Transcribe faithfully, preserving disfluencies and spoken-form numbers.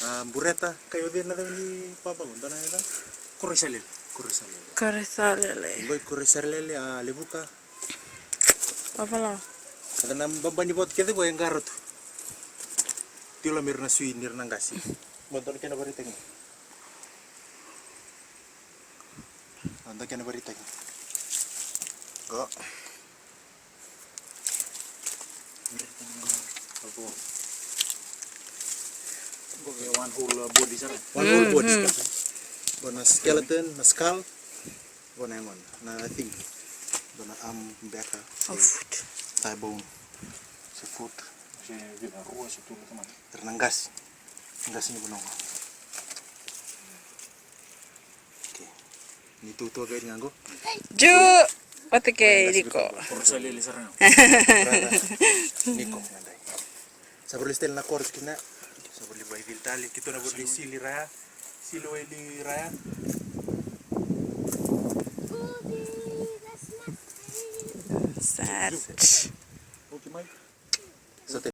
A, bureta, kai o cei na cau ni papa qo, dua na yacana? Koroisalele. Koroisalele. Koroisalele. Qo i Koroisalele, a, Levuka. Vavalo. Ada na baba ni voto kece qo e qara tu. Tilo me ira na sui ni ra na qasi. Mo dua na kena varitaki. A, dua kena varitaki. Qo. One whole, uh, body sara. One whole body. Qo na skeleton, na skull. Qo na yagona. Na, I think. Qo na arm beka. Au foot. Thigh bone. Se foot. Se vica, rua, se tolu, tamata. Era na qasi. Qasi ni vanua. Okay. Ni tutu kei ni qo. Ju! Vata kei Niko. Koroisalele sara ga. Niko, nga dai. Sa voli style na koro kina. Sa voli vaivili tale. Keitou na voli sili raya. Sili waili raya. Sat. Okay, Mike. Sa